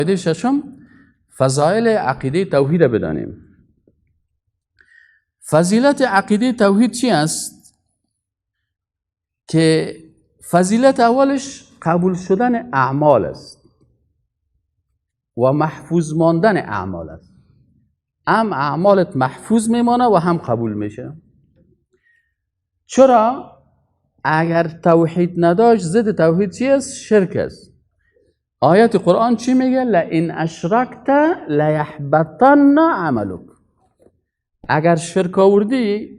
فایده ششم، فضایل عقیده توحید بدانیم. فضیلت عقیده توحید چی است؟ که فضیلت اولش قبول شدن اعمال است و محفوظ ماندن اعمال است. هم اعمالت محفوظ میمانه و هم قبول میشه. چرا؟ اگر توحید نداشت، ضد توحید چی است؟ شرک است. آیت قرآن چی میگه؟ لئن اشرکت لیحبطن عملک. اگر شرک آوردی،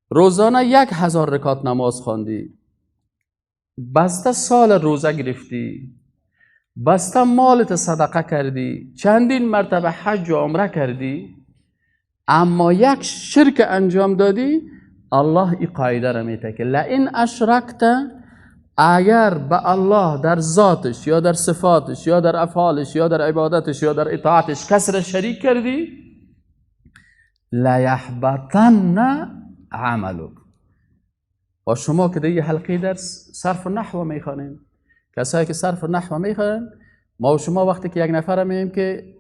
روزانه 1000 رکعت نماز خواندی، بسته سال روزه گرفتی، بسته مالت صدقه کردی، چندین مرتبه حج و عمره کردی، اما یک شرک انجام دادی، الله این قاعده را میته که لئن اشرکت، اگر به الله در ذاتش یا در صفاتش یا در افعالش یا در عبادتش یا در اطاعتش کس را شریک کردی، لیحبطن عملک. و شما که در یه حلقه درس صرف و نحو میخوانیم، کسایی که صرف و نحو میخوانن، ما و شما وقتی که یک نفر میگیم که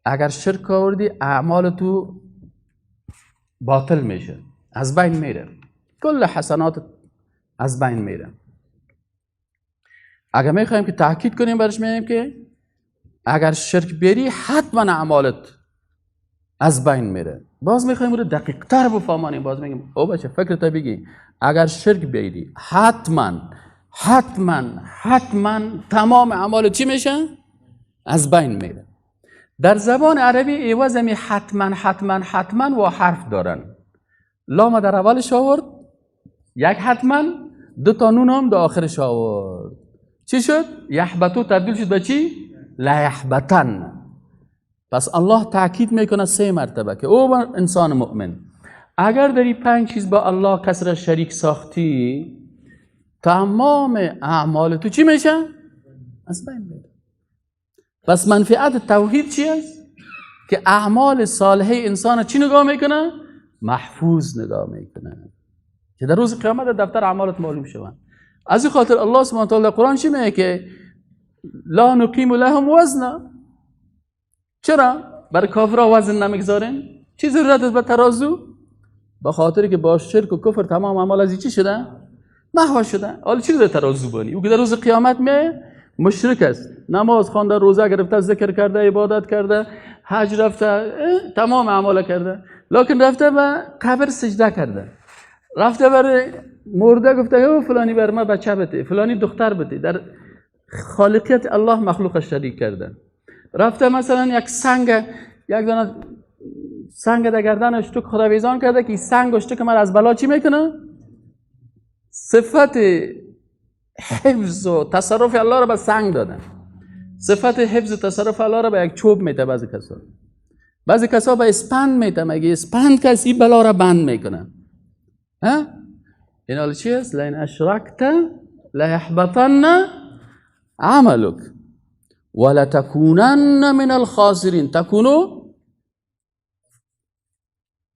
اگر شرک آوردی اعمال تو باطل میشه، از بین میره، کل حسنات از بین میره. اگر میخوایم که تاکید کنیم برش، میگیم که اگر شرک بری حتما اعمالت از بین میره. باز میخوایم رو دقیق تر بفهمانیم، باز میگیم او بچه فکر تا بگی اگر شرک بیری حتما حتما حتما تمام اعمال چی میشه؟ از بین میره. در زبان عربی عوض می حتما حتما حتما و حرف دارن. لام در اولش آورد یک حتما، دو تا نون هم در آخرش آورد. چی شد؟ یحبطو تبدیل شد به چی؟ لیحبطن. پس الله تاکید میکنه سه مرتبه که او انسان مؤمن اگر در این 5 چیز با الله کس را شریک ساختی، تمام اعمال تو چی میشه؟ از بین میره. پس منفعت توحید چی است؟ که اعمال صالحه انسان چی نگاه میکنه؟ محفوظ نگاه میکنه که در روز قیامت دفتر اعمالت معلوم شوند. از این خاطر الله سبحانه و تعالی قرآن چی میگه؟ که لا نقیم لهم وزنا. چرا؟ برای کافرها وزن نمیگذارن؟ چی ضرورت است به ترازو؟ به خاطر که با شرک و کفر تمام اعمال از چی شده؟ محو شده. حالا چی در ترازو بانی؟ او که در روز قیامت میه مشرک است، نماز خوانده، روزه گرفته، ذکر کرده، عبادت کرده، حج رفته، تمام اعمال کرده، لکن رفته به قبر سجده کرده، رفته بر مرده گفته او فلانی بر ما بچه بده، فلانی دختر بده، در خالقیت الله مخلوق شریک کرده. رفته مثلا یک سنگ، یک دانه سنگ در گردنش تو خدا ویزان کرده که این سنگ تو که من از بلا چی میکنه؟ صفت حفظ و تصرف الله را به سنگ دادن، صفت حفظ و تصرف الله را به یک چوب میده. بعضی کسا به اسپند میده، مگه اسپند کسی بلا را بند میکنه؟ ها؟ این حال چی است؟ لئن اشرکت لیحبطن عملک ولتکونن من الخاسرین. تکونو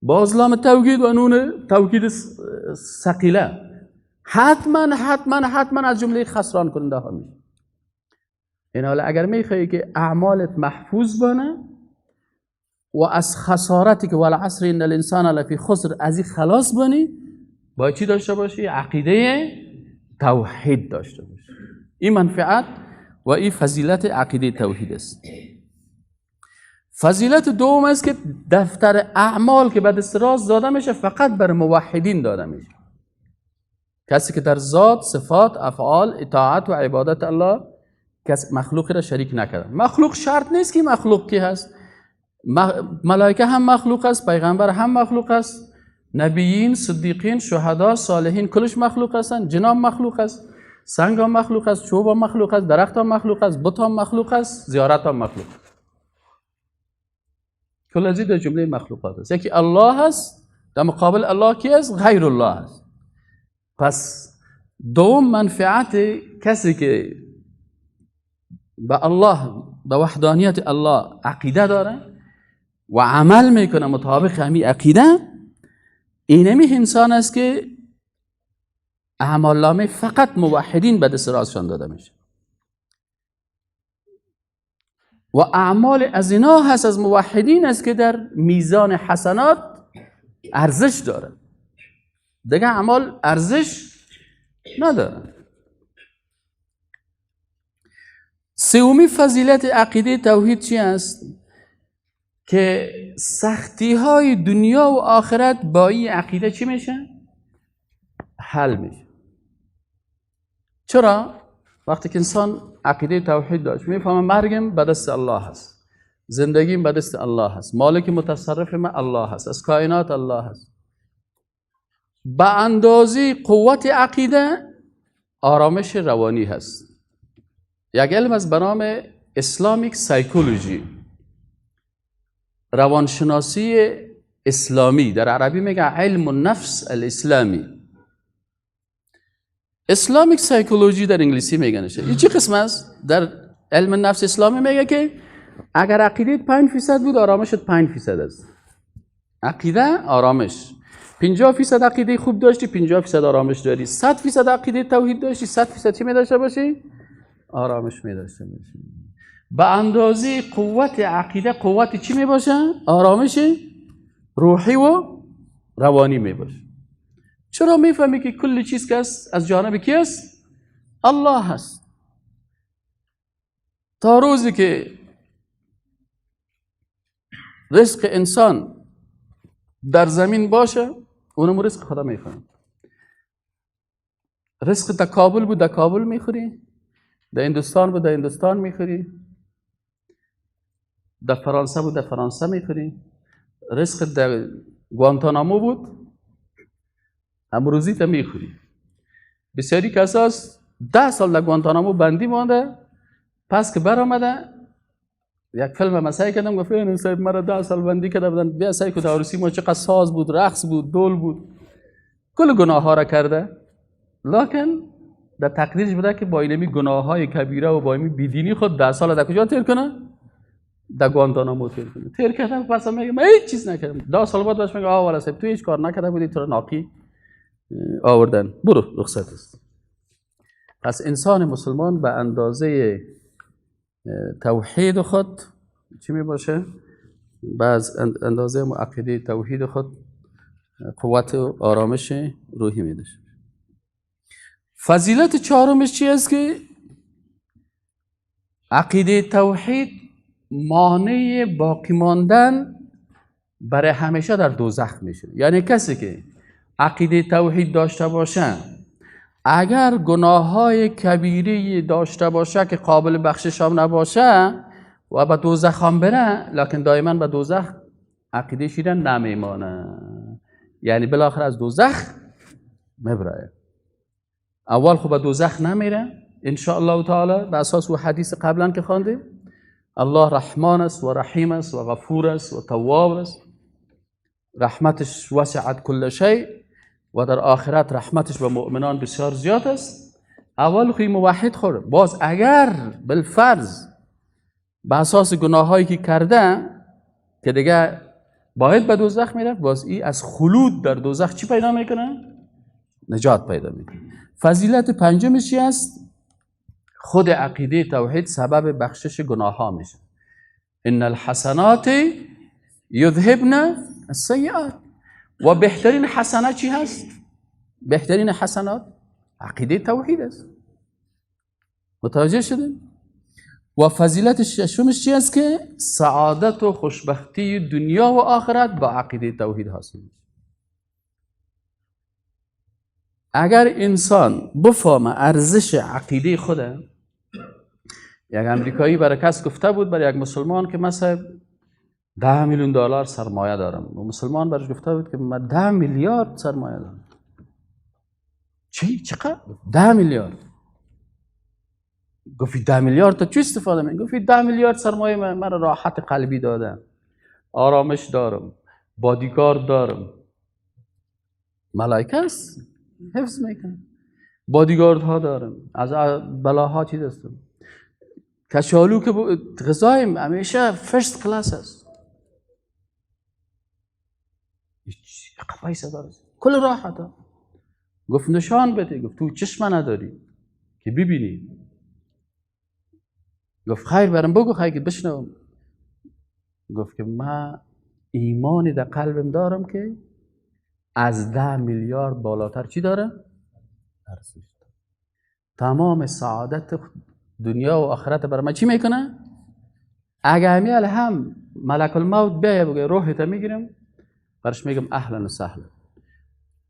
باز لام توکید و نون توکید ثقیله، حتما حتما حتما از جمله خسران کننده ها میشه. این حالا اگر میخوایی که اعمالت محفوظ بانه و از خسارتی که والعصر ان الانسان لفی خسر از این خلاص بانی، باید چی داشته باشی؟ عقیده توحید داشته باشی. این منفعت و این فضیلت عقیده توحید است. فضیلت دوم است که دفتر اعمال که به دست راست داده میشه فقط بر موحدین داده میشه، کسی که در ذات، صفات، افعال، اطاعت و عبادت الله کس مخلوقی را شریک نکرده. مخلوق شرط نیست که مخلوق کی هست، ملائکه هم مخلوق است، پیغمبر هم مخلوق است، نبیین، صدیقین، شهدا، صالحین کلش مخلوق هستند، جناب مخلوق است، سنگ هم مخلوق است، چوب هم مخلوق است، درخت هم مخلوق است، بت هم مخلوق است، زیارت هم مخلوق است. کل از این در جمله مخلوقات است. یکی الله است، در مقابل الله کی است؟ غیر الله است. پس دوم منفعت کسی که به الله، به وحدانیت الله عقیده داره و عمل میکنه مطابق همین عقیده، اینمی انسان است که اعمال نامه فقط موحدین به دست راستشان داده میشه. و اعمال از اینا هست، از موحدین است که در میزان حسنات ارزش داره، دیگه اعمال ارزش نداره. سومی فضیلت عقیده توحید چی است؟ که سختی های دنیا و آخرت با این عقیده چی میشه؟ حل میشه. چرا؟ وقتی که انسان عقیده توحید داشت میفهمه مرگم به دست الله هست، زندگیم به دست الله هست، مالک متصرف من الله هست، از کائنات الله هست. به اندازه قوت عقیده آرامش روانی هست. یک علم از به نام Islamic psychology، روانشناسی اسلامی، در عربی میگه علم النفس الاسلامی، Islamic psychology در انگلیسی میگنشه. این چه قسم است؟ در علم نفس اسلامی میگه که اگر عقیده 5% بود آرامشت 5% است. عقیده آرامش. 50% عقیده خوب داشتی 50% آرامش داری، 100% عقیده توحید داشتی 100% چی می داشته باشی؟ آرامش می داشته باشی. به اندازه قوت عقیده قوت چی می باشه؟ آرامش روحی و روانی می باشه. چرا میفهمی که کل چیز که است از جانب کی است؟ الله هست. تا روزی که رزق انسان در زمین باشه اونم رزق خدا میخوره. رزق در کابل بود در کابل میخوری، در هندوستان بود در هندوستان میخوری، در فرانسه بود در فرانسه میخوری، رزق در گوانتانامو بود امروزی تا میخوری. بسیاری کساس 10 سال در گوانتانامو بندی مانده، پس که برآمده یک فیلم مسای کردم گفت این صاحب مرا 10 سال بندی کرده بودن، بیا سعی کو عروسی ما چقدر ساز بود، رقص بود، دول بود، کل گناه ها را کرده، لکن در تقدیرش بوده که با اینمی گناه های کبیره و با اینمی بیدینی خود 10 سال در کجا تیر کنه؟ در گوانتانامو تیر کنه. تیر کردم پس میگه من هیچ چیز نکردم. 10 سال بعد بهش میگه آ والا صاحب تو هیچ کار نکرده بودی، تو را ناقی آوردن، برو رخصت است. پس انسان مسلمان به اندازه توحید خود چی می باشه؟ بعض اندازه عقیده توحید خود قوت و آرامش روحی می داشته. فضیلت چهارمش چی است؟ که عقیده توحید مانع باقی ماندن برای همیشه در دوزخ میشه. یعنی کسی که عقیده توحید داشته باشه اگر گناه های کبیره داشته باشه که قابل بخشش هم نباشه و به دوزخ هم بره، لکن دائما به دوزخ عقیده شیره نمیمانه، یعنی بالاخره از دوزخ میبره. اول خب به دوزخ نمیره ان شاء الله تعالی، به اساس و حدیث قبلا که خواندیم الله رحمان است و رحیم است و غفور است و تواب است، رحمتش وسعت کل شیء و در آخرت رحمتش به مؤمنان بسیار زیاد است. اول خی موحد خوره، باز اگر بالفرض به اساس گناهایی که کرده که دیگه باید به دوزخ میرفت، باز ای از خلود در دوزخ چی پیدا میکنه؟ نجات پیدا میکنه. فضیلت پنجمش چی است؟ خود عقیده توحید سبب بخشش گناه ها میشه. ان الحسنات یذهبن السیئات. و بهترین حسنات چی هست؟ بهترین حسنات عقیده توحید است. متوجه شدین؟ و فضیلت ششمش چی است؟ که سعادت و خوشبختی دنیا و آخرت با عقیده توحید حاصل میشه. اگر انسان بفهمه ارزش عقیده خوده، یک امریکایی برای کس گفته بود برای یک مسلمان که مثلا 10 میلیون دلار سرمایه دارم، و مسلمان برش گفته بود که من 10 میلیارد سرمایه دارم. چی؟ چقدر؟ 10 میلیارد. گفت 10 میلیارد تا چی استفاده می‌کنی؟ گفت 10 میلیارد سرمایه من راحت قلبی داده، آرامش دارم، بادیگارد دارم، ملائکه است حفظ میکنه، بادیگارد ها دارم، از بلاها چیز هستم، کچالو که غذایم همیشه فرست کلاس است، پیسه داره، کل راحت. گفت نشان بده. گفت تو چشم نداری که ببینی. گفت خیر برم بگو، خیر که بشنوم. گفت که من ایمانی در قلبم دارم که از 10 میلیارد بالاتر چی داره؟ ارزش داره. تمام سعادت دنیا و آخرت برای من چی میکنه؟ اگه همیال هم ملک الموت بیایه بگه روحت میگیرم، برش میگم اهلا و سهلا.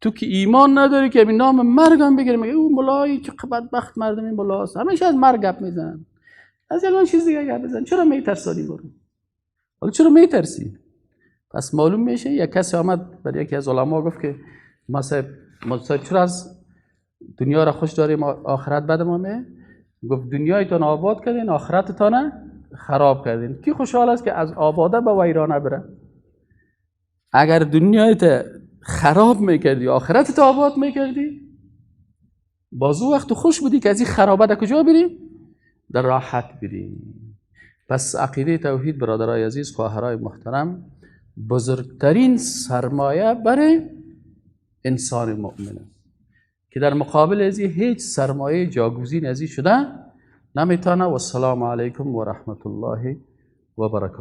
تو که ایمان نداری که همین نام مرگ هم بگیرم، میگه او ملایی چه بدبخت مردم این ملاست، همیشه از مرگ گپ میزنن، از یه چیز دیگه گپ میزنن. چرا میترسانی برو؟ حالا چرا میترسی؟ پس معلوم میشه یک کسی آمد برای یکی از علما گفت که ما صاحب چرا از دنیا را خوش داریم آخرت بد ما می؟ گفت دنیایتان آباد کردین آخرتتان خراب کردین. کی خوشحال است که از آباده به ویرانه بره؟ اگر دنیایت خراب میکردی آخرتت آباد میکردی، باز او وقت خوش بودی که از این خرابه در کجا بری؟ در راحت بری. پس عقیده توحید برادرای عزیز، خواهرای محترم، بزرگترین سرمایه برای انسان مؤمن است که در مقابل از هیچ سرمایه جاگزین از این شده نمیتونه. و السلام علیکم و رحمت الله و برکاته.